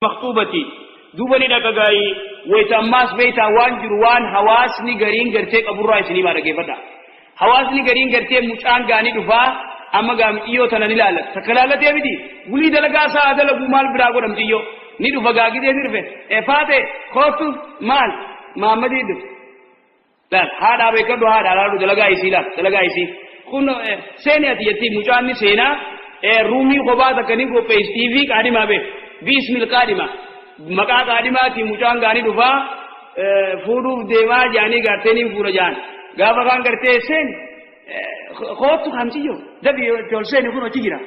Makhxuubati duuba ni dhaqa gaayii wayta ammaas beeytaa waan jiru waan hawaasni gariin gartee qaburraa isinii maa dhageeffadha. Hawaasni gariin gartee mucaan gaanii dhufaa amma gaa muciyyoo tana ni laallata. Takka laallatee miti wulii dalagaa isaa haa dalaguu maal biraa godha muciyyoo. Ni dhufa gaa gidee ni dhufe. E faate koottu maal Mahammadii dhufe. Laal haadhaa beekadhu haadhaa laalu dalagaa isii laal dalagaa isii. Kun seeni ati jettii mucaan ni seenaa ruumii kophaa takka ni qopheessitii fi qaadhimaa beek. Biismil qaadhima. Maqaa qaadhimaatiin mucaan gaanii dhufaa fuudhuuf deemaa jaanii gartee ni fuudha jaan. Gaafa kaan gartee seeni koottu kamsiyyoo dabi ol seeni kun achi jira.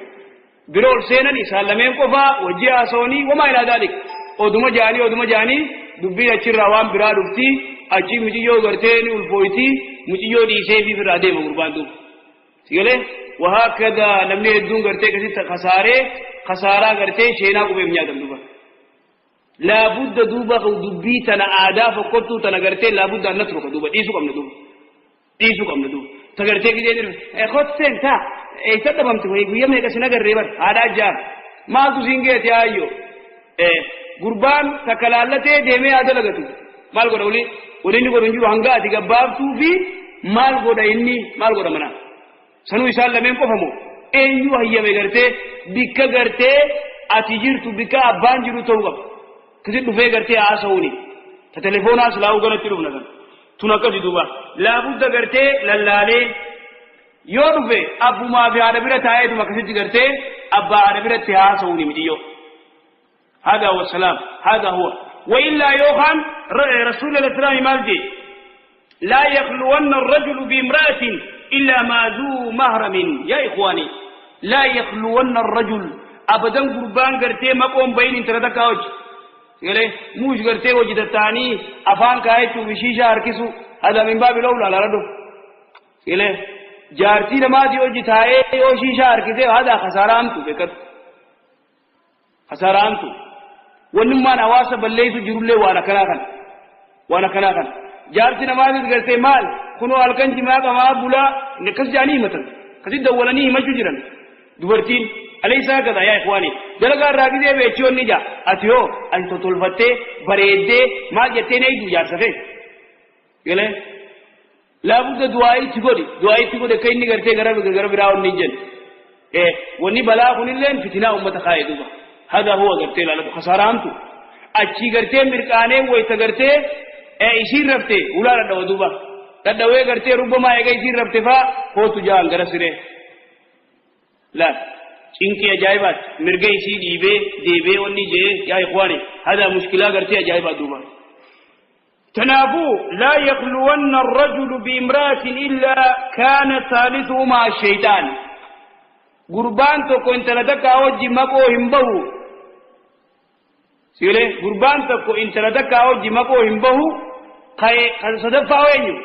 Bira ol seenan isaan lameen qofaa wajji haasawanii wamaa ilaa daalik. Oduma jaanii oduma jaanii dubbiin achirraa waan biraa dhufti achi muciyyoo gartee ni ulfooyti muciyyoo dhiisee fi irraa deema gurbaan duuba. Sigalee wahaakada namni hedduun gartee akkasitti kasaaree kasaaraa gartee sheenaa qubeef nyaatan duuba. Laabudda duuba dubbii tana aadaa fokkottuu tana gartee laabudda an natruka duuba dhiisuu qabna duuba. Dhiisuu qabna duuba. Ta gartee gidee ni dhufe. Kot seen taa eessa dhabamte wayii guyyaa meeqa sin agarree bar haadhaa jaar. Maaltu siin geete aayyo. Gurbaan takka laallatee deemee haa dalagatu. Maal godha olii? Wani inni godhu hin jiru hanga ati gabbaaftuu fi maal godha inni maal godha manaa. Sanuu isaan lameen qofa moo eenyu hayyame gartee bikka gartee ati jirtu bikka abbaan jiru ta'uu qaba. Kisi dhufee gartee haasa'uuni. Ta telefoonaa silaa'uu ganatti dhufna kan. Tun akkasi duuba. Laabudda gartee lallaalee yoo dhufe abbumaa fi haadha bira taa'eetuma akkasitti gartee abbaa haadha biratti haasa'uuni mitiyyoo. هذا هو السلام هذا هو وإلا يوخان رسول الله السلام مالجي لا يخلون الرجل بامرأة إلا ما ذو مهرم يا إخواني لا يخلون الرجل أبدا قربان قرتي مقوم بين انت ردك قال موش قرتي وجد الثاني أفان كايتو بشيشة أركسو هذا من باب الأولى لا ردو قال جارتي لما دي وجد هاي وشيشة أركسي هذا خسارة أمتو بكت خسارة أمتو wannummaan hawaasa balleessu jirullee waan akkanaa kana waan akkanaa kana jaarsi namaatis gartee maal kunoo halkan jimaa qamaa bulaa akkas jaanii himatan akkasitti dawwalanii himachuu jiran dubartiin alaysa hakadha yaa ikhwaani dalagaa irraa gizee beechiyoon ni jaa ati hoo ati totolfattee bareeddee maal jettee na eegdu jaarsa kee galee laabudda du'aa itti godhi du'aa itti godhi akka inni gartee gara gara biraa onni hin jenne wanni balaa kunilleen fitinaa ummata kaa'e duuba. هذا هو قرتي لا خسارة أمتو أشي قرتي مرقاني ويتا قرتي إسير رفتي ولا ردوا دوبا ردوا قرتي ربما يجي إسير رفتي فا هو تجان قرسره لا إنك أجايبات مرقى إسير ديبي ديبي وني جي يا إخواني هذا مشكلة قرتي أجايبات دوبا. تنافو لا يخلون الرجل بامرأة إلا كان ثالثهما الشيطان. Gurbaan tokko intala takka wajji maqoo hin bahu. Sigalee gurbaan tokko intala takka wajji maqoo hin bahu kan sadaffaa eenyu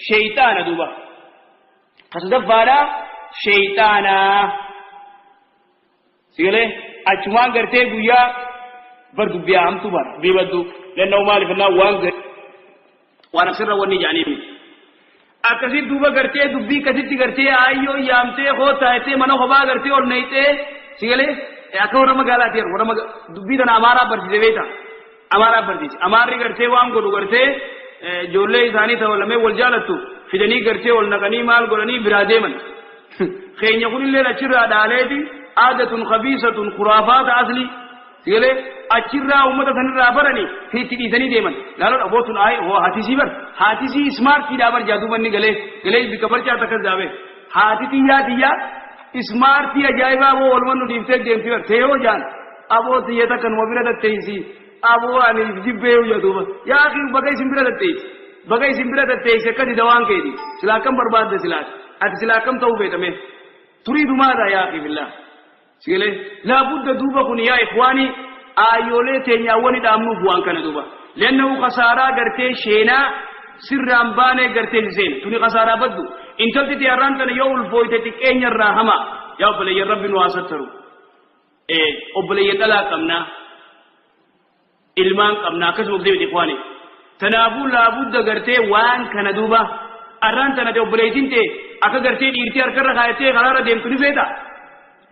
sheeyxaana duuba. Kan sadaffaadha sheeyxaana. Sigalee achumaan gartee guyyaa bar dubbiyaa hamtu bara biibaddu lanna'u maaliif innaa waan waan asirra wanni jaanii miti. Akkasitti duuba gartee dubbii akkasitti gartee aayyoo yaamtee kootaa jettee mana kophaa gartee ol naqxee sigalee akka warra magaalaa ta'e warra dubbii tana amaaraa barsiise beektaa amaaraa barsiise amaarri gartee waan godhu gartee ijoollee isaanii ta'u lamee wal jaalattu fidanii gartee ol naqanii maal godhanii biraa deeman keenya kunillee achirraa dhaaleeti aadatun khabiisatun khuraafaata asli sigalee achirraa uummata sanirraa baranii itti dhiisanii deeman laaloo abootun ayi hoo haatisii bar haatisii ismaartiidhaa bar jaaduuba inni galee galee bikka barcaa takkas daabee haati xiyyaa xiyyaa ismaartii ajaa'ibaa aboo walumaan nu dhiiftee deemti bar teeyoo jaan aboo xiyya takka numa bira tatteessi aboo ani jibbee yoo jaaduuba yaa akhi baga isin bira tatteessi baga isin bira tatteessi akkasi dawaan keeti silaa akkam barbaadde silaa ati silaa akkam ta'uu feetame turiidu maadha yaa akhi billah sigalee laabudda duuba kun yaa ikhwaanii aayyolee teenyaawwan dhaamnuuf waan kana duuba lennahu khasaaraa gartee sheenaa sirraan baanee gartee seen tuni khasaaraa baddu intalti tiyaarraan tana yoo ulfooyte xiqqeenya irraa hama yaa obboleeyyan rabbi nu haa sattaru obboleeyyan dhalaa qabnaa ilmaan qabnaa akkasuma obdee miti ikhwaani tanaafuu laabudda gartee waan kana duuba arraan tana te obboleeytiin ta'e akka gartee dhiirtii harkarra kaayattee karaarra deemtu ni feeta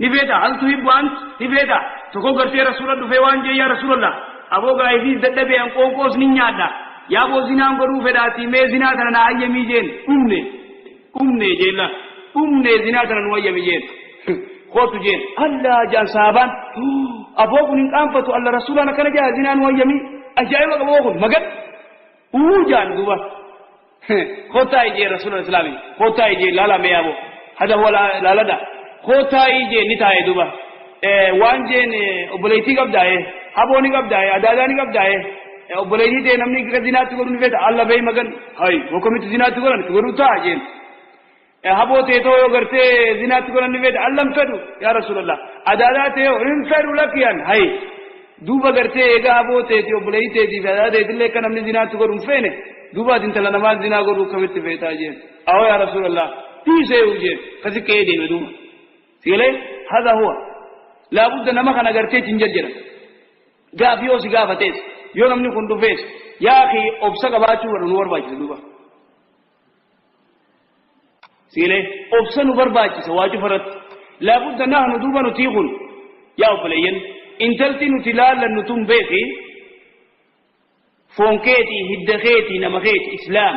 Ni feeta hal tuhibbu ant ni feeta tokko gartee rasuula dhufee waan jee yaa rasuulallah aboo gaa'ifis dadhabee an qoonqoos ni nyaadha yaa boo zinaan godhuu fedhaatii mee zinaa tana naa hayyamii jeen dhumne dhumne jeella dhumne zinaa tana nu hayyami jeen kootu jeen allaa jaan saabaan aboo kun hin qaanfatu alla rasuulaan akkana jaa zinaa nu hayyamii ajaa'iba qaboo kun magan uu jaan duuba kootaa ijee rasuula islaami kootaa ijee laala mee aboo hada huwa laalada kootaa ijee ni taa'e duuba waan jeen obboleettii qabdaaye haboo ni qabdaaye adaadaa ni qabdaaye obboleettii ta'e namni akka zinaatti godhu ni feeta alla bee magan hay bokkamitti zinaatti godhan itti godhuu ta'a jeen haboo ta'e too yoo gartee zinaatti godhan ni feeta alla hin fedhu yaa rasuulallah adaadaa ta'e yoo hin fedhu lakkiyaan hay duuba gartee egaa haboo ta'eeti obboleettii ta'eetii fi adaadaa ta'eetillee akka namni zinaatti godhu hin feene duuba ati intala namaa zinaa godhuu akkamitti feetaa jeen awoo yaa rasuulallah dhiisee jeen kasi ka'ee deeme duuba sigalee hada huwa laabudda nama kana gartee hin jajjira gaaf yoo si gaafatees yoo namni kun dhufees yaa akhi obsa qabaachuu nu barbaachisa duuba sigalee obsa nu barbaachisa waa cufarratti laabudda nahnu duuba nutii kun yaa obboleeyyan intalti nuti laallannu tun beeki foon keetii hidda keetii nama keeti islaam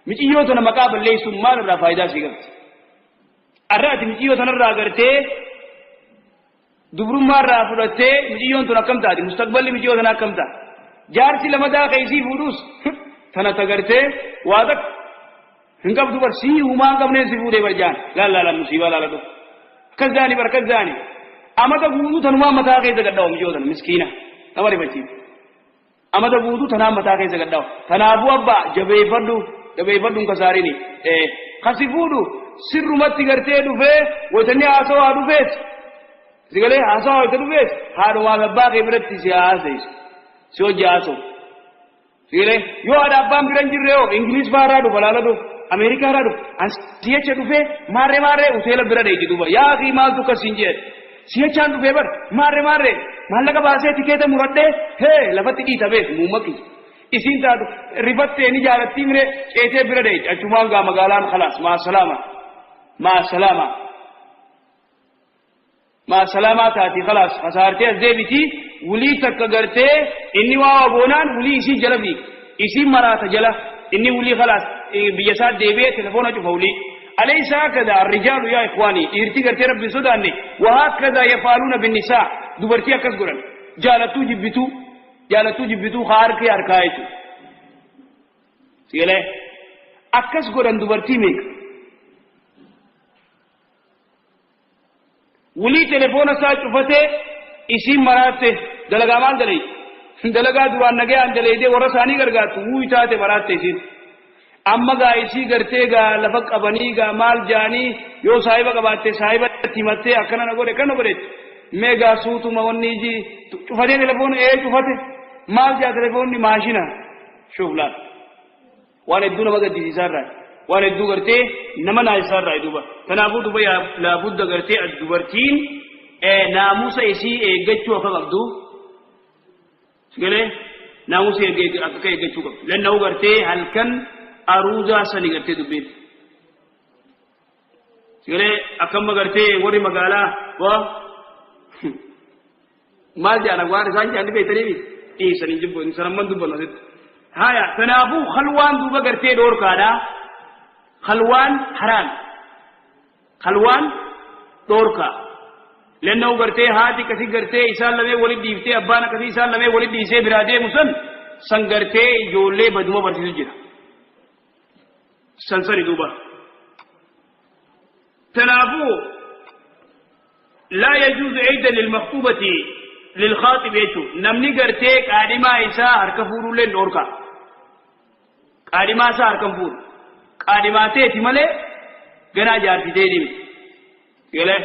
miciyyoo tana maqaa balleessuun maal irraa faayidaa sii qabdi arra ati miciyyoo tanarraa gartee dubrummaa irraa fudhattee miciyyoon tun akkam taati mustaqballi miciyyoo tana akkam ta'a jaarsi lamadaa keeysii fuudhus tana tagartee waa takka hin qabdu bar sii humaa hin qabneen si fuudhee bar jaan laal laala musiibaa laala dhufu akkas jaani bar akkas jaani amata guutuu tanumaa mataa keessa gadhaa'u miciyyoo tana miskiina nama rifachiisa amata guutuu tanaan mataa keessa gadhaa'u tanaafuu abbaa jabeeffadhu jabeeffadhu hin kasaarini kasi fuudhu sirrumatti gartee dhufee waytanni haasawaa dhufees sigalee haasawaa wayta dhufees haadhumaaf abbaa kee biratti si haasaysu si hojii haasawu sigalee yoo haadha abbaan bira hin jirre yoo ingiliis faaraa dhufa laala dhufu ameerikaa irraa dhufa an si'acha dhufee maarree maarree hoteela bira dheeyti duuba yaa akii maaltu akkas siin jedhe si'achaan dhufee bar maarree maarree maallaqa baasee tikeeta muradhee hee lafatti dhiita beek muummaqi isiin taatu rifattee ni jaalattii mire ceetee bira dheeyti achumaan gaa magaalaan khalaas maa salaama maa salaama maa salaamaa taati khalaas hasaartee as deebiti wulii takka gartee inni waa goonaan wulii isii jala fiiga isiin maraata jala inni wulii khalaas biyya isaa deebi'ee telefoona cufa wulii أليس هكذا الرجال يا إخواني إرتي قرتي ربي سوداني وهكذا يفعلون بالنساء دبرتي أكس قرن جالتو جبتو جالتو جبتو خاركي أركايتو سيلا أكس قرن دبرتي ميك ولي تليفون سا چفته اسی مراته دلگا مال دلئی دلگا دوان نگے ان دلئی دے ورسانی گرگا تو وی تاتے مراته اسی اما گا اسی گرتے گا لفق ابنی گا مال جانی یو صاحب قباتے صاحب تیمتے اکنا نہ گورے کنو گورے میں گا سوتو مونی جی چفتے تليفون اے چفتے مال جا تليفون نی ماشینا شوف لا وان ادو نما گدی سار رہا وان ادو کرتے نمن آئے سار رہا دوبا تنافو دوبا یا لابد کرتے الدبرتین اے ناموس اسی اے گچو اکا قبدو سکلے ناموس اے گچو قبدو لأنه کرتے ہلکن اروزا سنی کرتے دوبین سکلے اکم کرتے وری مگالا و مال جانا وان سان جانی بیتری بھی ای سنی جبو انسان من دوبا نسیت هایا تنافو خلوان دوبا کرتے دور کادا خلوان حرام خلوان دور کا لأنه کرتے ہاتھ کسی کرتے ایسان لمے ولی دیفتے ابانا کسی ایسان لمے ولی دیسے برادے مسن سنگرتے جولے بدمو برسیسو جرا سنسری دوبا تنافو لا يجوز عيدا للمخطوبة للخاطب يچو نمني کرتے قادمہ ایسا ہرکفورو لے نور کا قادمہ ایسا ہرکفور قادمہ تے تھی ملے گنا جارتی تے دی گلے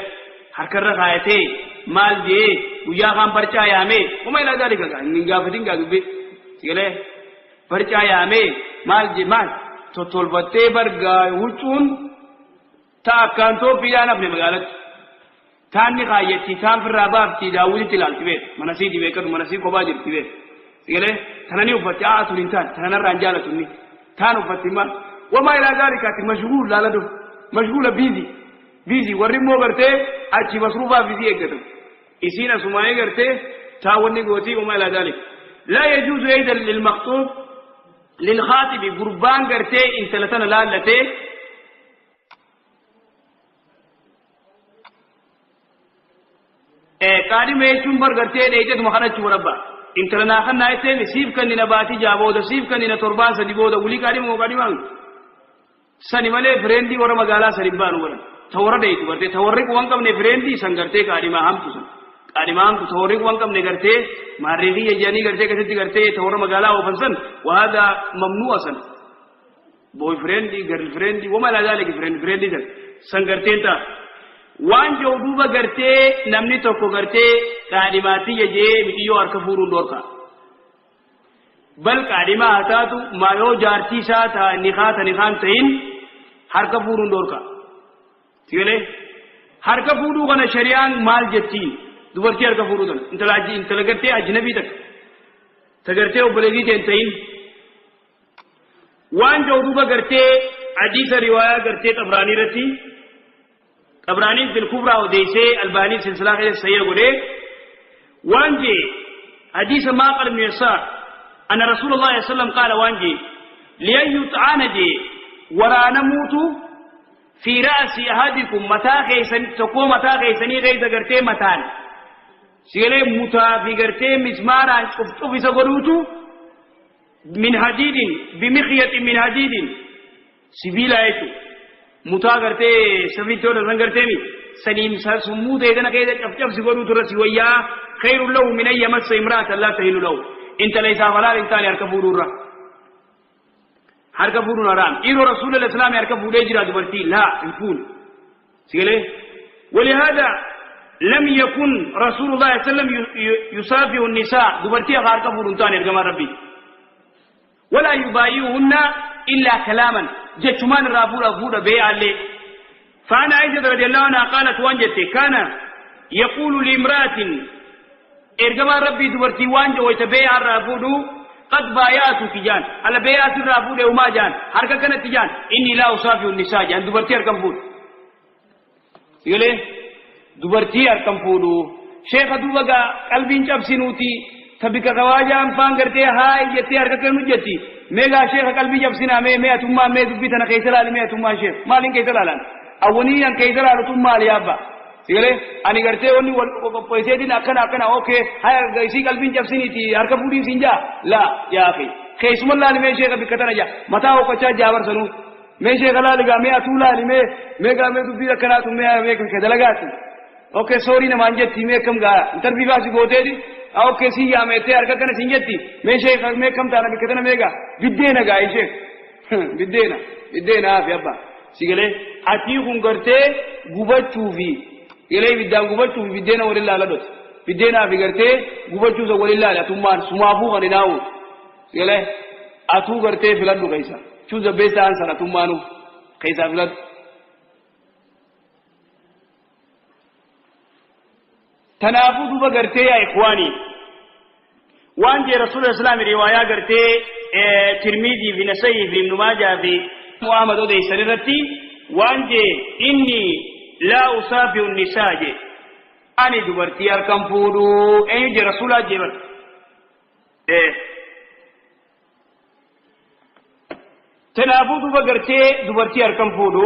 ہرکر رکھائے تھے مال دیے گویا خام پرچایا ہمیں وما الى ذلك کا نگافتین کا گبے گلے پرچایا ہمیں مال جے مال تو تولبتے بر گا وچون تا کانتو پیان اپنے مگالت تان نقایتی تان فر راباب تی داودی تلال تبه منسی دی بکر منسی قبا جب تبه گله تننی وفتی آتو انتان تنن رانجالة تنی تان وفتی ما وما الى ذلك مشغول لا لدو مشغول بيزي بيزي ورمو کرتے Achi masruufaaf isii eeggatan. Isiin asumaa'ee gartee taawwanni gootii وما إلى ذلك. لا يجوز أيضا للمخطوب للخاطب قربان gartee intala tana laallatee qaadhima jechuun bar gartee dheeytetuma kadhachuu rabba. Intala naa kannaa jetteen siif kannina baatii 6 booda, siif kannina torbaan 3 booda, wulii qaadhima moo qaadhimaan sani malee friendii warra magaalaa sani baanu godhan. Ta warra dheeytu gartee ta warri quban qabne friendii san gartee qaadhimaa hamtu san. Qaadhimaa hamtu ta warri quban qabne gartee maarree jedhanii gartee keessatti gartee ta warra magaalaa oofan san وهذا ممنوع san. Boyfriendii, girlfriendii وما إلى ذلك friendii san san garteen ta'a. Waan jiru duuba gartee namni tokko gartee qaadhimaatii jee mitiyyoo harka fuudhuun dhorka. Bal qaadhimaa haa taatu maa yoo jaartii isaa ta'a nikaa ta nikaan ta'in harka fuudhuun dhorka. Sigalee harka fuudhuu kana shari'aan maal jetti? Dubartii harka fuudhuu tana intala intala gartee ajnabii takka ta gartee obboleettii ta'in ta'in. Waan jiru duuba gartee hadiisa riwaayaa gartee Xabraanii irratti Xabraaniin fil kubraa odeessee Albaanii silsilaa keessa sahiha godhee waan jee hadiisa Maaqal ibn Yasaar أن رسول الله صلى الله عليه وسلم قال waan jee لأن يطعن jee waraanamuutu في رأس أحدكم mataa keessan tokkoo mataa keessanii keessa gartee mataan sigalee mutaa fi gartee mismaaraan cufcuf isa godhuutu من حديد بمخيط من حديد sibiila jechuudha. Mutaa gartee safiittoo san garteemi saniin summuu ta'e kana keessa cafcabsi godhuutu irra si wayyaa خير له من أن يمس امرأة لا تحل له. Intala isaaf halaal hin taane harka fuudhuurra. Harka fuudhuun haraam. Dhiiroo rasuula islaamii harka fuudhee jira dubartii laa hin fuune. Sigalee ولهذا لم يكن رسول الله صلى الله عليه وسلم يصافح النساء dubartii harka fuudhuun taane ergamaa rabbii. ولا يبايعهن إلا كلاما jechumaan irraa fuudha fuudha beeyaallee. فعن عائشة رضي الله عنها قالت waan jette كان يقول لامرأة ergamaan rabbii dubartii waan wayta beeyaa irraa fuudhu قد بايعتك jaan ala beeyaa sirraa fuudhe umaa jaan harka kanatti jaan إني لا أصافح النساء jaan dubartii harkan fuudhu. Sigalee dubartii harkan fuudhu. Sheekha duuba gaa qalbiin cabsinuuti tabika kawaajaan faan gartee haa jettee harka kennu jetti. Meegaa sheekha qalbii cabsinaa mee mee atummaa mee dubbii tana keessa laali mee atummaa sheekh maaliin keessa laalan awwaniin keessa laalutu maali yaabba. Sigalee ani gartee wanni wal qopheesseetiin akkana akkana okay haya isii qalbiin cabsiniiti harka fuudhiin siin jaa laa yaa akhi keessuma laali mee sheekha bikka tana jaa mataa hokkachaa jaabarsanuu mee sheekha laali gaa mee atuu laali mee mee gaa mee dubbii akkanaatu mee mee ka dalagaati okay sorry namaan jetti mee akkam gaa interview baasi gooteeti okay si yaamettee harka kana siin jetti mee sheekha mee akkam taana bikka tana mee gaa biddeena gaa ishee biddeena biddeena hafi abba. Sigalee atii kun gartee gubachuufi galee ibiddaan gubachuufi biddeena waliin laala dhote biddeenaa fi gartee gubachuusa waliin laala atummaan sumaafuu kan hinaawu. Sigalee atuu gartee filadhu keessa choose the best answer atummaanuu keessaa filadhu. Tanaafuu duuba gartee yaa ikhwaanii waan jee rasuula islaami riwaayaa gartee Tirmidii fi Nasayii fi Ibnu Maajaa fi Muhammad odeessan irratti waan jee إني لا أصافح النساء jee ani dubartii harkan fuudhu eenyu jee rasuulaa jee bar. Tanaafuu duuba gartee dubartii harkan fuudhu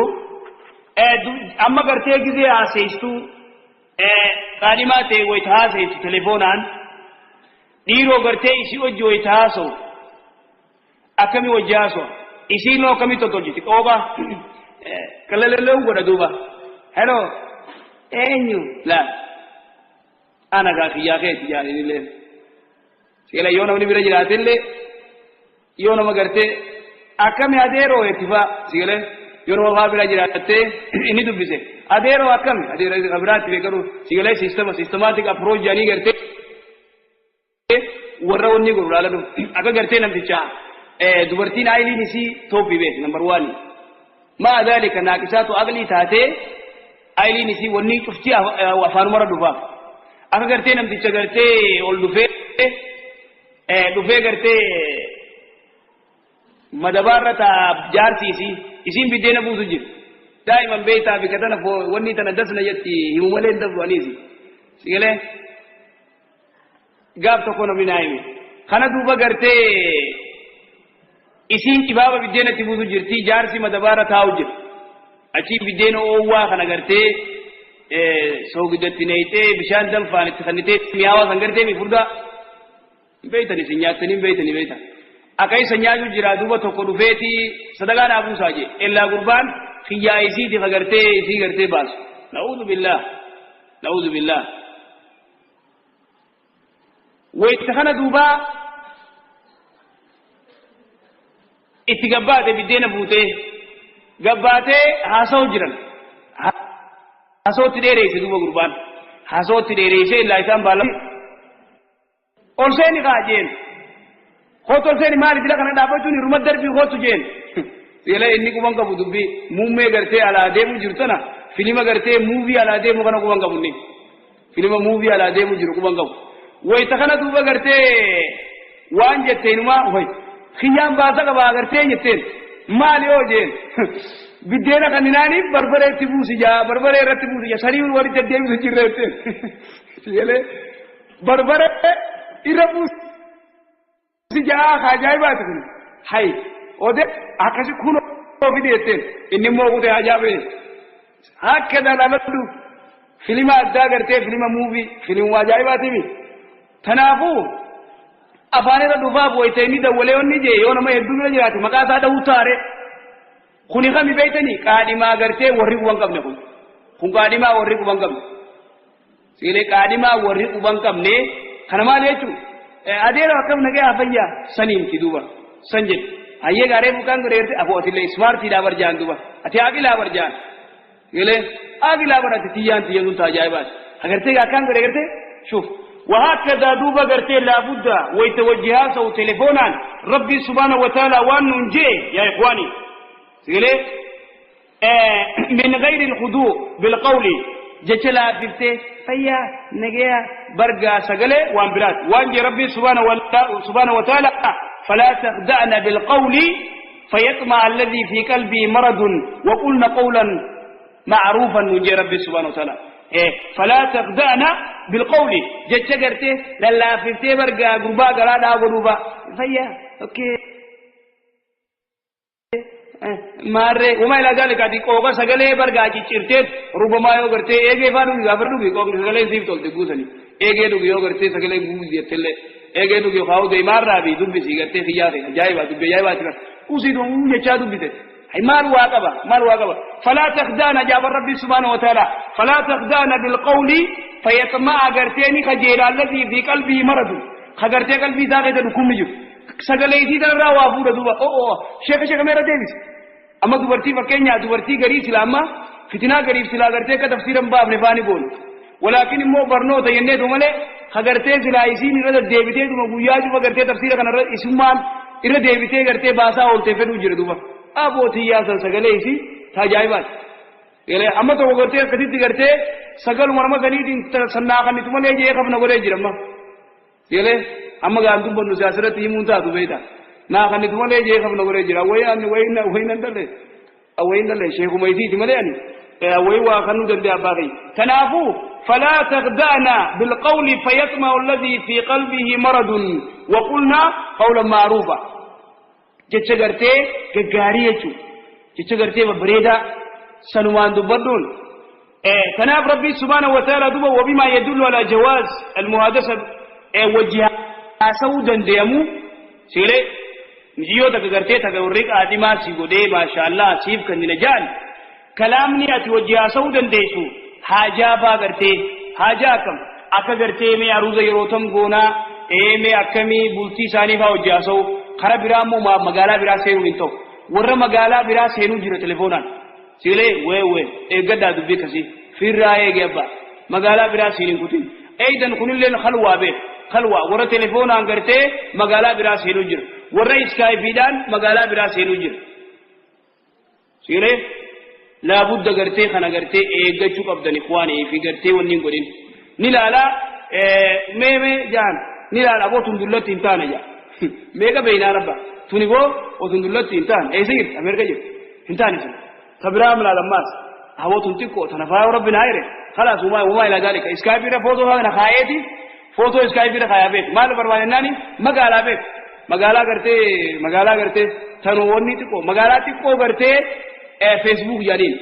amma gartee gizee haaseestuu qaadhimaa ta'e wayita haaseessu telefoonaan dhiiroo gartee isii hojii wayita haasa'u akkamii wajji haasa'a isiin hoo akkamii tottolchiti qooqa qalalaleewu godha duuba hello eenyu laa ana gaa kiyyaa keeti jaalinillee sigala yoo namni bira jiraatillee yoo nama gartee akkami adeeroo jetti faa sigale yoo nama faa bira jiraattee inni dubbise adeeroo akkami adeeroo biraatti beekaru sigalee systema systematic approach jedhanii gartee warra wanni godhu laaladhu akka gartee namticha dubartiin aayiliin isii tooppi beek number one maa ذلك naaqisaatu aqlii taatee aayiliin isii wanni cufti afaanumarra dhufaaf akka gartee namticha gartee ol dhufee dhufee gartee madabaarra taa jaarsi isii isiin biddeena buusu jiru. Daa'iman beektaa bika tana wanni tana dasna jetti himu malee hin dabru aniisi. Sigalee gaaf tokko namni naa hime. Kana duuba gartee isiin cibaaba biddeena itti buusu jirti jaarsi madabaara taa'u jira. Achii biddeena oowwaa kana gartee soogidatti neeyxee bishaan danfaan itti kannitee mi'aawaa kan gartee mi furdaa. Beeytan isin nyaattanii beeytanii beeytan. Akka isa nyaachuu jira duuba tokko dhufeeti sadaqaa naa buusaa jee. Ellaa gurbaan xiyyaa isiiti ka gartee isii gartee baasu. Na'uudhu billaah. Na'uudhu billaah. Wayita kana duuba itti gabbaate biddeena fuutee gabbaatee haasa'u jiran. Haasa'utti dheereesse duuba gurbaan. Haasa'utti dheereesse illaa isaan baala. Ol seeni kaa jeen. Kootu ol seeni maali dila kana dhaabbachuun hiruma darbii kootu jeen. Seela inni quban qabu dubbii muummee gartee alaa deemu jiru tana filima gartee muuvii alaa deemu kana quban qabu inni. Filima muuvii alaa deemu jiru quban qabu. Wayita kana duuba gartee waan jetteenumaa way kiyyaan baasa qabaa gartee jetteen maali yoo jeen biddeena kan inaaniif barbaree itti buusi jaa barbaree irratti buusi jaa sanii walitti deddeebisu jirra jetteen. Seelee barbaree irra buusi jaa ajaa'ibaati kun hay ode akkasi kun fide jetteen inni immoo kutee ajaa'ibee akka dalaaladhu filima addaa gartee filima muuvii filimuma ajaa'ibaatiimi. Kanaafuu afaan irra dhufaaf wayita inni dawwalee wanni jee yoo nama hedduu bira jiraate maqaa isaa dhahuu taare kuni kami beeytanii qaadhimaa gartee warri quban qabne kun kun qaadhimaa warri quban qabne siilee qaadhimaa warri quban qabne kana maal jechuun adeera akkam nagee hafayyaa saniimti duuba san jedhe hayyee gaaree bukaan godhe garte aboo atillee ismaartiidhaa barjaan duuba ati aqilaa barjaan siilee aqilaa bar ati tiyyaan tiyya sun taajaa'ibaati agartee akkaan godhe garte shuuf. وهكذا دوبا قرتي لابد ويتوجهها سو تليفونا ربي سبحانه وتعالى وان ننجي يا إخواني سيقولي من غير الخضوع بالقول جتلا بفتي فيا نجيا برقا سقلي وان برات وان جي ربي سبحانه وتعالى فلا تخدعن بالقول فيطمع الذي في قلبه مرض وقلنا قولا معروفا ننجي ربي سبحانه وتعالى فلا تخدعن بالقول جتش قرتي للا فيفتي برقا قربا قرادا قربا فيا اوكي ماري وما الى ذلك ادي قوقا سغلي برقا جيرتي ربما يو قرتي ايجي فانو غافر دوغي قوقا سغلي سيف تولتي غوسني ايجي دوغي يو قرتي سغلي غوزي يتله ايجي دوغي خاو دي مارا بي دبي سي قرتي خياري جايبا دبي جايبا اوسي دو جچا دبي هاي مال واقبا مال واقبا فلا تخدعنا جاب ربي سبحانه وتعالى فلا تخدعنا بالقول فيطمع غرتيني خجيل الذي في قلبه مرض خغرتي قلبي ذاك دكم يجو سغليتي درا وافو دوبا او او شيخ شيخ ميرا ديفيس اما دبرتي فكنيا دبرتي غري سلاما فتنا غريب سلا غرتي كتفسيرم باب نفاني بول ولكن مو برنو تينه دومله خغرتي سلايسين رد ديبيتي دوما غيا جو غرتي تفسير كن اسمان ار ديبيتي غرتي باسا اولتي فدو جير دوبا ابوتي يا سغليسي تاجايبات يلا اما تو غرتي كديت غرتي سغل مرما سنيدين سنا كنت مله جي خفنا غوري جيرما يلا اما غاندم بنو سياسرت يمون تاتو بيتا نا كنت مله جي خفنا غوري جيرا وي ان وين وين ندله وين ندله شيخ ميدي مله يعني وي وا كنو دندي اباغي تنافو فلا تخدعنا بالقول فيطمع الذي في قلبه مرض وقلنا قولا معروفا جتش غرتي غغاري يچو جتش غرتي بريدا سنوان دبدون تناف ربي سبحانه وتعالى دوبا وبما يدل على جواز المحادثة وجهها سودا ديمو سيلي نجيو تك غرتي تك وريك آدما سيغودي ما شاء الله سيف كن نجان كلامني اتي وجهها سودا ديسو حاجة با غرتي حاجة كم اكا غرتي مي عروض يروتم غونا اي مي اكمي بولتي ساني فا وجهها سو خرا برامو ما مغالا برا سيرو انتو ور مغالا برا سيرو جيرو تليفونان سيلي وي وي اغدا دبي كسي في راي غبا مغالا برا سيرين كوتين ايدن كن لين خلوا به خلوا ور تليفون ان غرتي مغالا برا سيرو جير ور اسكايبيدان مغالا برا سيرو جير سيلي لا بد غرتي خنا غرتي ايغچو قبدن اخواني في غرتي ونين غورين نلالا مي مي جان نلالا بو تندلتي انتانا جا ميغا بينا ربا تونيغو او تندلتي انتان اي سير امريكا جير انتان. Tabiraa milaalammaas hawwatuun xiqqoo tana faa rabbi naa hire khalaas wumaa ilaa daalika iskaayipii irra footoo kana kaayeeti footoo iskaayipii irra kaayaa beek maal barbaadennaan magaalaa beek magaalaa gartee magaalaa gartee tanuuwwanni xiqqoo magaalaa xiqqoo gartee feesbuuk jedhaniin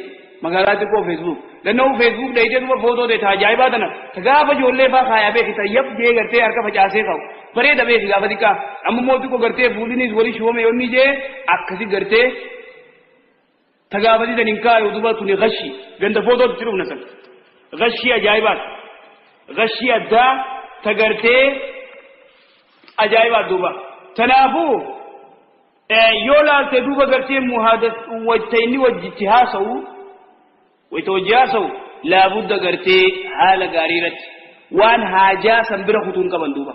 magaalaa xiqqoo feesbuuk lannoo feesbuuk dheeyitee duba footoo ta'e ajaa'ibaa tana ta gaafa ijoollee faa kaayaa beeki ta yab jee gartee harka facaasee qabu bareeda beeki gaafa xiqqaa amma immoo xiqqoo gartee fuullinis walii shoome yoonni jee akkasi gartee ta gaafati tan hin kaayu duba tuni gashi ganda footoo itti dhufna san gashii ajaa'ibaat gashii addaa ta gartee ajaa'ibaat duuba tanaafuu yoo laalte duuba gartee wajta inni wajjitti haasa'u wayta wajji haasa'u laabudda gartee haala gaarii irratti waan haajaa san bira kutuun qaban duuba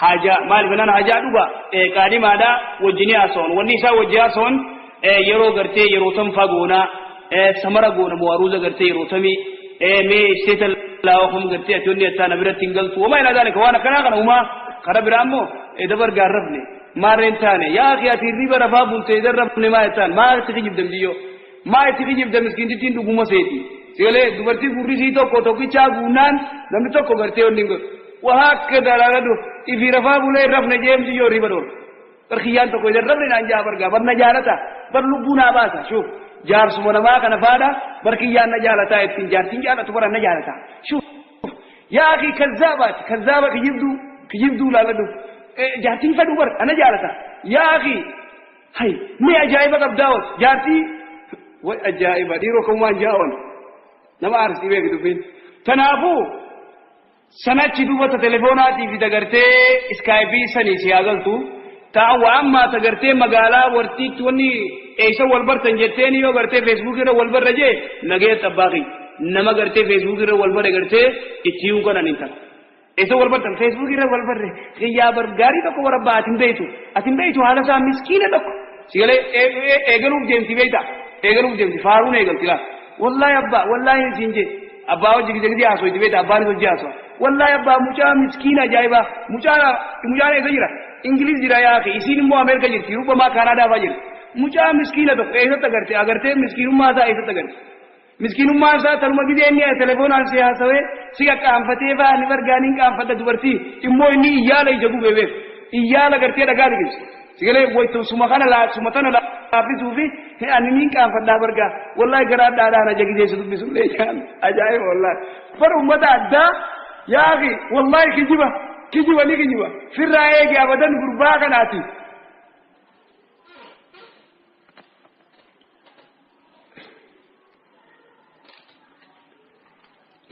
haajaa maaliif naan haajaa dhuga qaadimaadha wajjini haasa'uun wanni isaa wajji haasa'uun yeroo gartee yeroo tam fagoonaa samara goona muwaaruuza gartee yeroo tamii mee isteeta laawa gartee ati wanni attaana biratti hin galtu wamaa ilaa daalika waan akkanaa kana uumaa kara biraa immoo dabar gaarrafne maarreen taane yaa akhi ati hirriba rafaa bultee idan rafne maa jettaan maa itti kijibda mijiyyoo maa itti kijibda miskiintittiin dhuguma seeti sigalee dubartii gurri sii tokko tokkichaa guunnaan namni tokko gartee wanni hin godhu waa akka dalaaladhu ifi rafaa bulee hin rafne jee mijiyyoo hirriba dhoorga bar kiyyaan tokko idan rafne naan jaa bargaa bar na jaalata bar lubbuu naa baasa shuuf jaarsuma namaa kana faadha bar kiyyaan na jaalataa ittiin jaartiin jaalatu bara na jaalata shuuf yaa akhi kazzaabaati kazzaaba kijibduu kijibduu laaladhu jaartiin fedhu bar ana jaalata yaa akhi hay mee ajaa'iba qabdaawot jaartii way ajaa'iba dhiiroo kamumaan jaa'on nama arsii beeki dubbiin tanaafuu sanachi duuba ta telefoonaatii fi dagartee iskaayipii sanii si haa galtu ta'a waa ammaa ta gartee magaalaa wartiitti wanni eessa wal bartan jetteeni yoo gartee feesbuuk irra wal barra jee nagee xabbaaqi nama gartee feesbuuk irra wal bare gartee itti himu kanan hin ta'a. Eessa wal bartan feesbuuk irra wal barre xiyyaa bar gaarii tokko warabbaa ati hin beektu ati hin beektu haala isaa miskiina tokko sigalee eegaluuf deemti beekta eegaluuf deemti faaruun eegalti laa wallaahi abbaa wallaahi siin jee abbaa hojii gizee gizee haasoo itti beekta abbaanis hojii haasoo wallaahi abbaa mucaa miskiina ajaa'ibaa mucaan eessa jira Ingiliz jira yaa akhi isiin immoo Ameerika jirti rubbamaa Kaanaadaa fa'aa jirti mucaa miskiina tokko eessatti agarte agartee miskiinummaa isaa eessatti agarte miskiinummaan isaa tanuma gizee inni telefoonaan si haasawee si qaqqaanfatee fa'aa ni bargaaniin qaanfadha dubartii immoo inni iyyaala ija gubee beeku iyyaala gartee dhagaa liqimse sigalee waytu suma kana laa suma tana laaffisuu fi ani niin qaanfadhaa bargaa wallaahi garaa dhaadhaan aja gizee si dubbisullee jaan ajaa'iba wallaahi bar ummata addaa yaa akhi wallaahi kijiba kijiba ni kijiba firraa eegi abadan gurbaa kanaati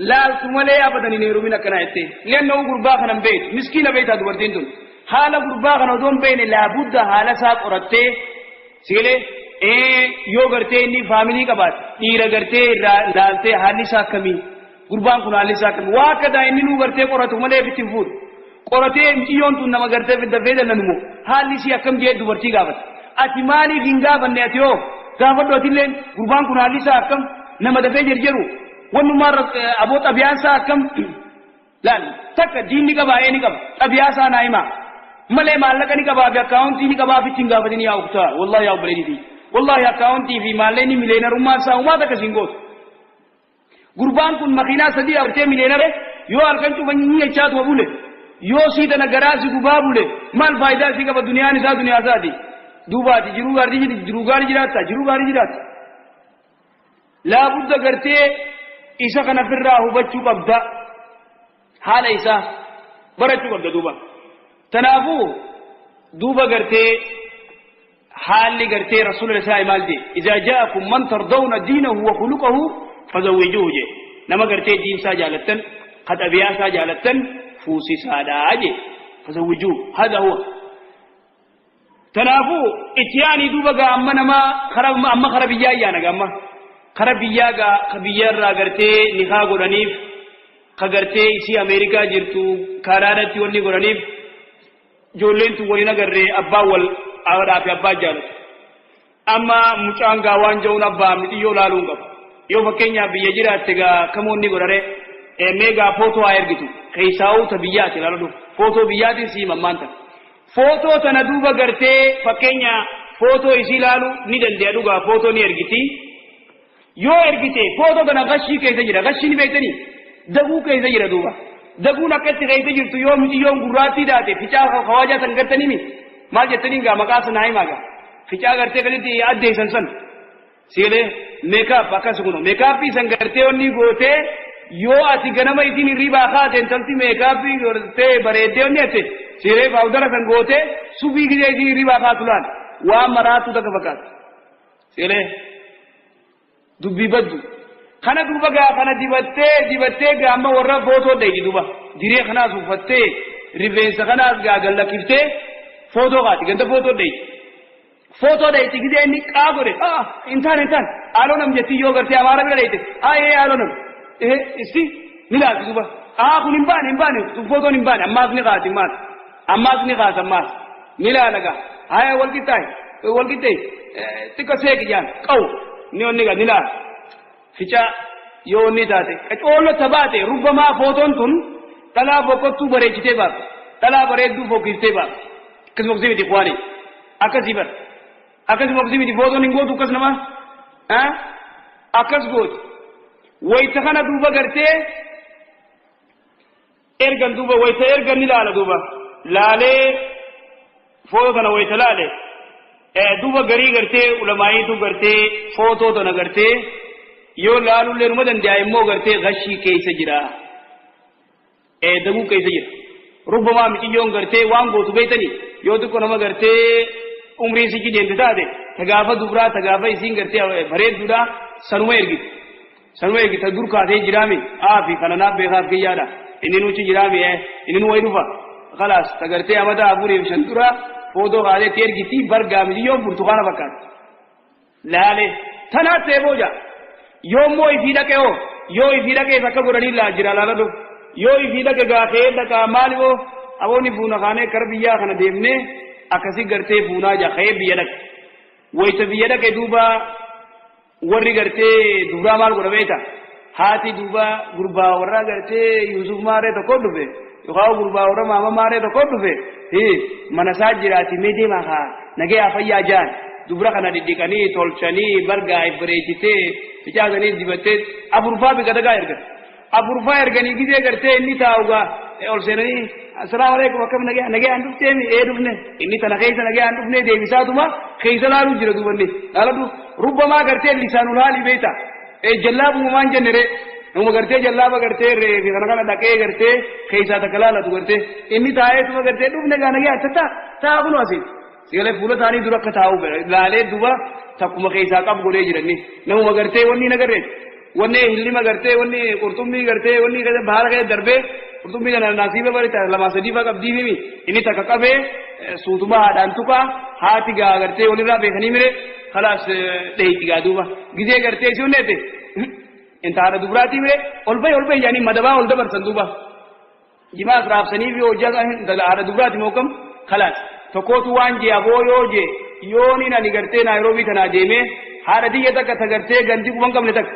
laaltu malee abadan hin heerumin akkanaa jettee lennoo gurbaa kana hin beektu miskiina beektaa dubartiin tun haala gurbaa kana odoo hin beekne laabudda haala isaa qorattee sigalee yoo gartee inni faamilii qabaate dhiira gartee irraa laaltee haalli isaa akkamii gurbaan kun haalli isaa akkamii waa akka inni nuu gartee qoratu malee ofitti hin fuudhu qoratee miciyyoon tun nama gartee dafee dallanumoo haalli isii akkam jee dubartii gaafata ati maaliif hin gaafanne ati yoo gaafadhu atilleen gurbaan kun haalli isaa akkam nama dafee jarjaru wannumaa aboo xabiyaan isaa akkam laal takka diinni qabaa ee ni qaba xabiyaa isaa naa himaa malee maallaqa ni qabaa fi akkaawuntii ni qabaa fi ittiin gaafatin yaa uktaa wallahi yaa obboleettii wallahi akkaawuntii fi maallaqni mileenarummaan isaa umaa takka siin gootu gurbaan kun makiinaa sadii agartee mileenare yoo halkan cufa nyachaatuma bule yoo sii tana garaa si gubaa bule maal faayidaa sii qaba duniyaan isaa duniyaa isaati duubaati jiruu gaarii jiruu gaarii jiraatta jiruu gaarii jiraatta laabudda gartee isa kana firraa hubachuu qabda haala isaa barachuu qabda duuba tanaafuu duuba gartee haalli gartee rasuula isaa maal jee idaa ja'akum man tardawna diinahu wa khuluqahu fazawwijuhu jee nama gartee diinsaa jaalattan ka xabiyaa isaa jaalattan fuusisaadhaa jee fazawwijuhu hada huwa tanaafuu itti yaanii duuba gaa amma nama amma kara biyyaa ayyaana gaa amma kara biyyaa gaa ka biyyarraa gartee nikaa godhaniif ka gartee isii Ameerikaa jirtu Kaanaadaatti wanni godhaniif ijoolleen tun waliin agarree abbaa wal haadhaa fi abbaa jaalatu amma mucaan gaa waan ja'uun abbaa mixiyyoo laaluun qaba yoo fakkeenyaaf biyya jiraatte gaa kamoonni godhare mee gaa footoo haa ergitu keessaa'uu ta biyyaati laalu footoo biyyaatiin sii mammaan tana footoo tana duuba gartee fakkeenya footoo isii laalu ni dande'a dhugaa footoo ni ergiti. Yoo ergite footoo kana gashii keessa jira. Gashiin beektanii daguu keessa jira duuba. Daguun akkatti keessa jirtu yoo mucayyoon gurraattii taate ficaa kawaajaa san gartanii mi maal jettanii gaa maqaa sana himaa gaa ficaa gartee kanitti addeessan san sigalee meekaap akkas kuno meekaappii san gartee onni gootee yoo ati ganama isiin hirribaa kaate intalti meekaappii gartee bareeddee onni ate sigalee paawudara san gootee subii gisee isiin hirribaa kaatu laal waan maraatu takka fakkaata sigalee dubbii baddu. Kana duuba gaa kana dibattee dibattee gaa amma warra footoo dheeydi duuba diree kanaas uffattee rifeensa kanaas gaa gallakkiftee footoo kaati ganda footoo dheeydi footoo dheeydi gisee inni qaa godhe intaan intaan aaloo jettii yoo gartee amaara bira dheeyte ee aaloo nam ee issi ni laalti duuba kun hin baane hin baane footoon hin baane ammaas ni kaati ammaas ammaas ni kaasa ammaas ni laala gaa haya walqixxaaye walqixxee xiqqo seeqi jaan qawu ni onni gaa ni laala ficaa yoo inni taate qacoollo tabaate rubbamaa footoon tun dhalaa boqottuu bareechitee baafte dhalaa bareedduu fokkistee baafte akkasuma fokkisii miti kuwaanii akkasii bar akkasuma fokkisii miti footoon hin gootu akkas nama akkas gooti wayita kana duuba gartee ergan duuba wayita ergan ni laala duuba laalee footoo tana wayita laale duuba garii gartee ulamaayiitu gartee footoo tana gartee yoo laalullee numa danda'a immoo gartee gashii keessa jira daguu keessa jira rubbamaa miciyyoon gartee waan gootu beektanii yoo xiqqoo nama gartee umrii sichi deemte taate tagaafa dubraa tagaafa isiin gartee bareedduudha sanuma ergite sanuma ergite dur kaatee jiraami aafi kana naaf beekaaf kiyyaadha inni nuchi jiraami inni nu wayi dhufa khalaas tagartee amata afuriif shan dura footoo kaateetti ergiti bargaa miciyyoon burtukaana fakkaata laale tanaat ta'e booja yoommoo ifii dhaqe hoo yoo ifii dhaqees akka godhanii laa jira laala dhufu yoo ifii dhaqe gaafee dhaqaa maali hoo aboonni fuuna kaanee kara biyyaa kana deemnee akkasii gartee fuunaa jaa ka'ee biyya dhaqe wayita biyya dhaqe duuba warri gartee dubraa maal godha beekta haati duuba gurbaa warra gartee Yuusuf maaree tokko dhufe yookaan gurbaa warra maama maaree tokko dhufe mana isaa jiraati mee deemaa haa nagee fayyaa jaan dubra kana dhidhiqanii tolchanii bargaa bareechitee ficaasanii dibattee afurfaa bika dagaa ergan afurfaa erganii gisee gartee inni taa'ugaa ol seenanii assalaamu alaikum akkam nagee nagee aan dhuftee ee dhufne inni tana keessa nagee aan dhufne deebisaatuma keessa laaluu jira duubanni laaladhu rubbamaa gartee lisaanul haali beekta jallaabumaan maan jenne ree nama gartee jallaaba gartee reefi kana kana dhaqee gartee keessaa takka laalatu gartee inni taa'eetuma gartee dhufne gaa nagee taa taa kunoo asiin sigalee fuula isaanii dura akka taa'u laalee duba takkuma keessaa qabu godhee jiranni namuma gartee wanni nagarree wanni hillima gartee wanni qurxummii gartee wanni baara keessa darbee qurxummii kana nasiiba bari lamaa sadii faa qabdii mimi inni takka qabee suutuma haadhaan tuqaa haati gaa gartee walirraa beekanii mire khalaas dheeyti gaa duuba gizee gartee si hunneete inta haadha dubraatii mire ol bahi jaanii madabaa ol dabarsan duuba jimaas raabsanii fi hojjaa haadha dubraati mookam khalaas tokkootu waan jee aboo yoo jee yooniin ani gartee Naayiroobii tanaa deemee haadha tiyya takka tagartee gandi quban qabne takka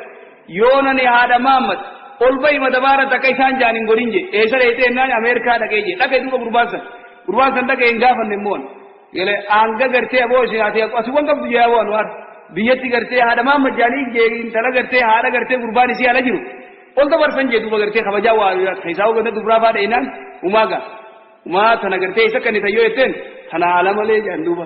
yoon ani haadha Mahammad ol bahi madabaara takka isaan jaan hin godhin jee eessa dheeytee jennaan Ameerikaa dhaqee jee dhaqee duuba gurbaan san gurbaan san dhaqee hin gaafanne immoo galee hanga gartee aboo isin ati asii wan qabdu jee aboo anuwaar biyyatti gartee haadha Mahammad jaanii jee intala gartee haadha gartee gurbaan isii ala jiru ol dabarsan jee duuba gartee kabajaa waa keessaa hogganna dubraa faa dheenaan umaa gaa umaa tana gartee isa kan tayyoo jetteen tana haala malee jaan duuba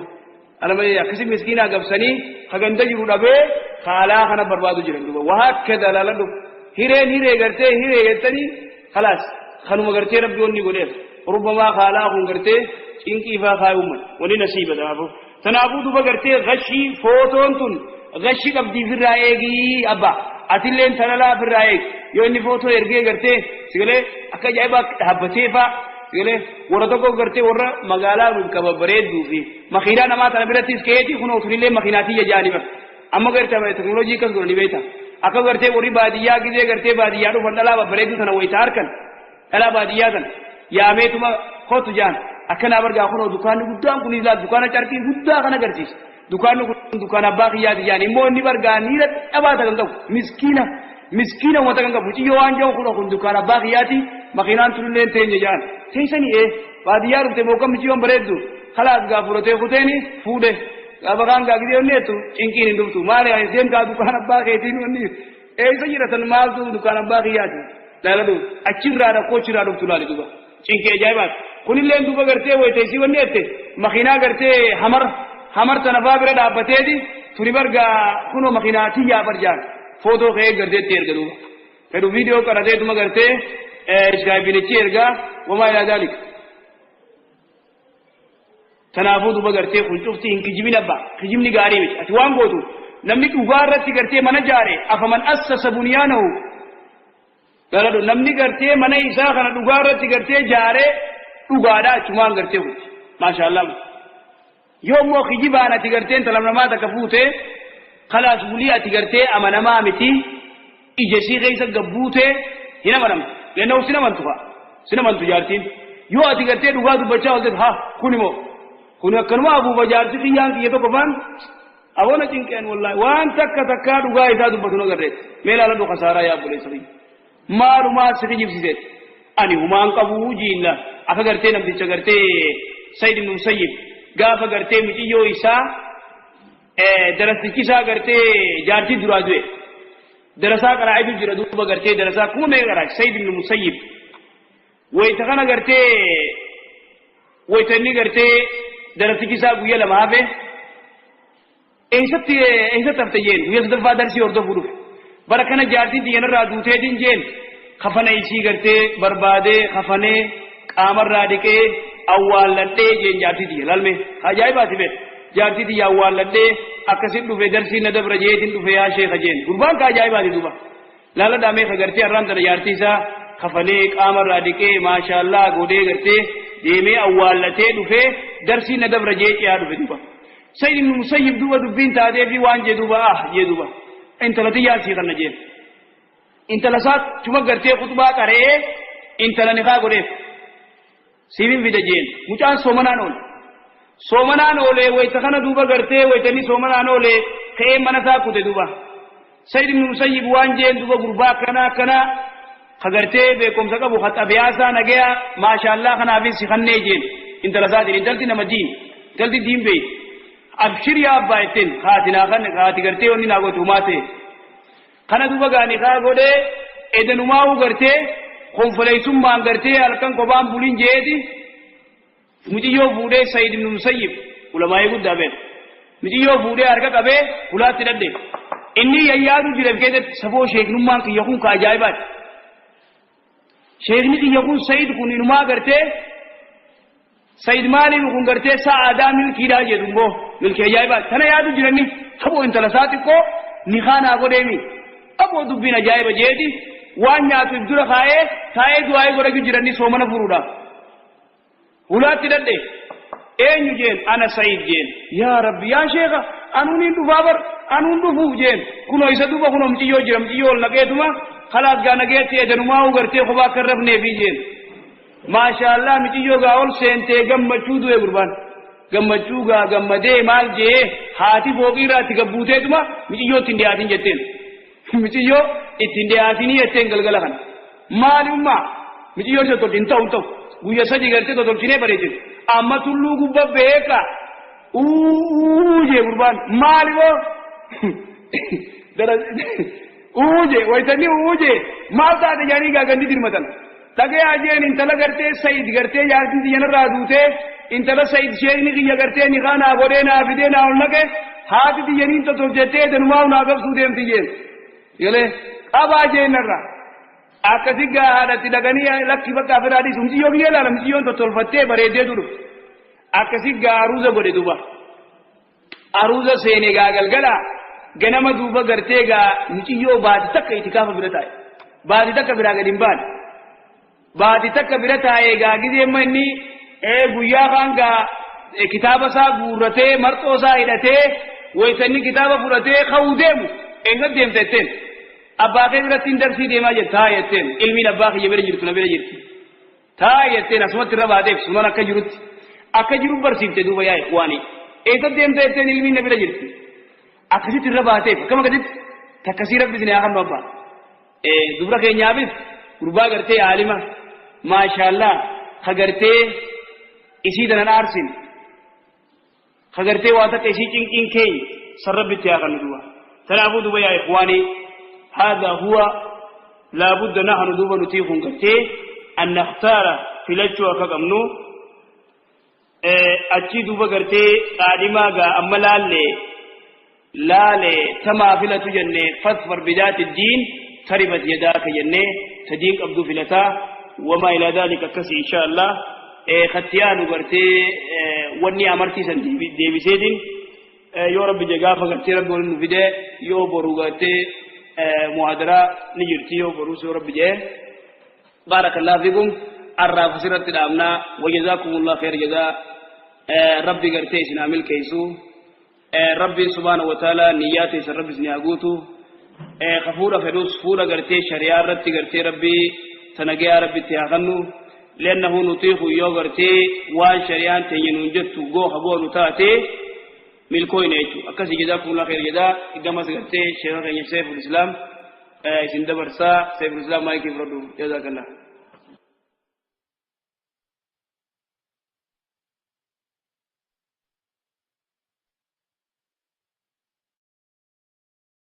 haala malee akkasi miskiinaa gabsanii haganda jiru dhabee haalaa kana barbaadu jiran duuba waa akka dalaala dhufu hireen hiree gartee hiree jettanii khalaas kanuma gartee rabbi wanni godheef rubbamaa haalaa kun gartee cinqii faa kaayuu wani nasiiba tanaafuu tanaafuu duuba gartee gashii footoon tun gashii qabdii firraa eegii abbaa atilleen talalaa firraa eegi yoo inni footoo ergee gartee sigalee akka ajaa'ibaa dhaabbatee faa sigalee warra tokko gartee warra magaalaa qaba bareedduu fi makiinaa namaa tana birattis ka'eeti kun otunillee makiinaatii jajaanii bara amma gartee teknooloojii akkas godhanii beekta akka gartee warri baadiyyaa gizee gartee baadiyyaa dhufan dhalaa babbareedduu tana wayita harkan dhalaa baadiyyaa tana yaameetuma kootu jaan akkanaa bargaa kunoo dukkaanni guddaan kun ilaa dukkaana carqii guddaa kan agarsiisa dukkaanni kun dukkaana abbaa kiyyaati jaan immoo inni bargaa niira dhabaata kan qabu miskiina miskiina wanta kan qabu ciyyoo waan jedhu kun kun dukkaana abbaa kiyyaati makiinaan tunillee teenye jaan teessanii baadiyyaa dhufte mookam miciyyoon bareeddu khalaas gaa furatee kuteeni fuudhe Gaafa kaan gaa gidee onneettu cinqiin hin dhuftu. Maali deemtaa dukkaan abbaa keetiin wanni eessa jiratan maaltu dukkaan abbaa kiyyaati. Laala dhufu achirraa rakkoo achirraa dhuftu laali duuba. Cinqii ajaa'ibaati. Kunilleen duuba gartee wayita isii wanni jette makiinaa gartee hamar hamar tana faa bira dhaabbateeti turi bargaa kunoo makiinaa tiyyaa barjaan footoo ka'ee garteetti erga duuba. Fedhu viidiyoo qarateetuma gartee iskaayipiinichi ergaa wamaa ilaa daalik. Kanaafuu duuba gartee kun cufti hin kijibin abbaa kijibni gaarii miti ati waan gootu namni dhugaa irratti gartee mana jaare afaman assasa bunyaanahu galadhu namni gartee mana isaa kana dhugaa irratti gartee jaare dhugaadha achumaan gartee kuti maashaallah yoo immoo kijibaan ati gartee intala namaa takka fuute khalaas bulii ati gartee amanamaa miti ija isii keessa gabbuute hin amanamtu lenna'u sin amantu fa'a sin amantu jaartiin yoo ati gartee dhugaa dubbachaa oolte ha kun immoo kun akkanuma afuufa jaarsi kiyyaan kiyya tokko faan aboona cinqeen wallaahi waan takka takkaa dhugaa isaa dubbatu nu agarreetti mee ilaaladhu kasaaraa yaa obboleessa kiyya maalumaa si kijibsiseet ani humaan qabuu jiilla akka gartee namticha gartee Sayyid ibn Musayyib gaafa gartee muciyyoo isaa darastichi isaa gartee jaartii duraa du'e darasaa qaraa'itu jira duuba gartee darasaa kuma meeqa qaraa'i Sayyid ibn Musayyib wayita kana gartee wayita inni gartee darastichi isaa guyya lama hafe eessatti eessatti hafte jeen guyya sadaffaa darsii hordofuu dhufe bara kana jaartiin xiyyanarraa duuteetiin jeen kafana isii gartee barbaadee kafanee qaamarraa dhiqee awwaalladhee jeen jaartii xiyya lalme ajaa'ibaati beek jaartii xiyya awwaalladhee akkasin dhufe darsii na dabra jeetiin dhufe yaa sheeka jeen gurbaan ka ajaa'ibaati duuba laaladhaa meeqa gartee har'aan tana jaartii isaa kafanee qaamarraa dhiqee maashaallaa godhee gartee deemee awwaallatee dhufee darsii na dabra jee ce'aa dhufe duuba. Sayyid ibn Musayyib duuba dubbiin taatee fi waan jee duuba ah jee duuba intala xiyyaa sii kanna jeen. Intala isaa cuma gartee khutbaa qara'ee intala nikaa godheef siifin fida jeen mucaan soomanaan oole. Soomanaan oolee wayita kana duuba gartee wayita inni soomanaan oolee ka'ee mana isaa kute duuba. Sayyid ibn Musayyib waan jeen duuba gurbaa akkanaa akkanaa ka gartee beekumsa qabu ka xabiyaasaa nagaya maashaallaa kanaafis si kannee jeen intala isaatiin intalti nama diin intalti diin beeyti abshir yaa abbaa jetteen haati naa kan haati gartee wanni naa goote humaa ta'e kana duuba gaani kaa godhee edanumaa'uu gartee konfoleessummaan gartee halkan kophaan buliin jeeti muciyyoo fuudhee Sayyid ibn Musayyib ulamaa'ee guddaa beeku muciyyoo fuudhee harka qabee hulaatti dhadhe inni yayyaaduu jireef keessatti safoo sheeknummaan kiyya kun ka ajaa'ibaati. Sheekni kiyya kun Sayyid kun inumaa gartee Sayyid maaliif kun gartee sa'aadaa milkiidhaa jedhu immoo milkii ajaa'ibaati. Tana yaadu jiranni saboo intala isaa xiqqoo nikaa naa godheemi. Aboo dubbiin ajaa'iba jeeti waan nyaatu if dura kaa'ee taa'ee du'aa'ee godhachuu jiranni soomana furuudhaaf. Hulaatti dhadhe eenyu jeen ana Sayyid jeen yaa Rabbi yaa sheeka anuun hin dhufaa bar anuun dhufuuf jeen kunoo isa duuba kunoo muciyyoo jira muciyyoo ol naqeetuma khalaas gaa nageetti edanumaa gartee kophaa akka hin rafneefi jeen. Maashaallah muciyyoo gaa ol seentee gammachuu du'e gurbaan. Gammachuu gaa gammadee maal jee haati fooqii irraa itti gabbuuteetuma muciyyoo ittiin dhiyaatin jetteen. Muciyyoo ittiin dhiyaatinii jetteen galgala kana. Maali ummaa muciyyoo isa tolchi hin ta'u hin ta'u. Guyya sadii gartee tolchinee bareechine. Amma tulluu gubba beeka. Uuu jee gurbaan maali boo? Uuu jee wayitanii uuu jee maal taate jedhanii gaa gandi dirmatan. Dhagayaa jeen intala gartee Sayid gartee jaartiin xiyyanarraa duutee intala Sayid sheekni kiyya gartee nikaa naa godhee naa fidee naa ol naqe haati xiyyaniin totolchettee danumaa naa gabsuu deemti jeen. Galee qabaa jeenarra. Akkasi gaa haadhatti dhaqanii lakki bakka afiraa dhiisu muciyyoo biyya ilaala muciyyoon tottolfattee bareeddee dhufu. Akkasi gaa aruuza godhe duuba. Aruuza seene gaa galgala ganama duuba gartee gaa muciyyoo baati takka itikaafa bira taa'e. Baati takka biraa gadi hin baane. Baati takka bira taa'ee gaa gizee amma inni guyyaa kaan gaa kitaaba isaa guurratee marxoo isaa hidhatee wayita inni kitaaba fudhatee ka'uu deemu eessa deemta jetteen. Abbaa kee biratti hin darsii deemaa jette taa jetteen ilmiin abbaa kiyya bira jirtu na bira jirti. Taa jetteen asumatti irra baateef sunan akka jirutti akka jiru barsiifte duuba yaa ikhwaanii. Eessa deemta jetteen ilmiin na bira jirti. Akkasitti irra baateef akkam akkasitti takkasii rabbi isin haa kennu abbaa. Dubra keenyaafis gurbaa gartee aalima maashaallaa ka gartee isii tanan aarsin. Ka gartee waa takka isii cinqiin keenya san Rabbitti haa kannu duuba. Tanaafuu duuba yaa ikhwaanii haadaa huwa laabudda nahnu duuba nutii kun gartee an nakhtaara filachuu akka qabnu. Achii duuba gartee qaadhimaa gaa amma laalle laale tamaa filatu jenne, fasfar bidaati diin taribat yadaaka jenne, ta diin qabduu filataa wamaa ilaa daalika. Akkasi insha Allah kattiyaanu gartee wanni amartii san deebiseetiin yoo Rabbi je gaafa gartee Rabbi waliin nu fide, yoo boru gartee muhaadaraa ni jirti, yoo boruus yoo Rabbi jee. Baarakallahu fiikum, arraaf asirratti dhaabnaa. Wajazaakumullah khayr jazaa. Rabbi gartee isin haa milkeessu. Rabbiin subhaanahu wa ta'ala niyyaa teessan Rabbi isin haa guutu. Ka fuudha fedhus fuudha gartee shari'aa irratti gartee Rabbi tanagayaa Rabbitti haa kannu, li'annahu nutiiku yoo gartee waan shari'aan teenya nuun jettu gooka goonu taate milkooyna jechuudha. Akkasii jazaakumullah khayr jazaa. Gamas gartee sheeka keenya Seeful Islaam isin dabarsaa. Seeful Islaam, maayikii fudhadhu. Jazaakallah.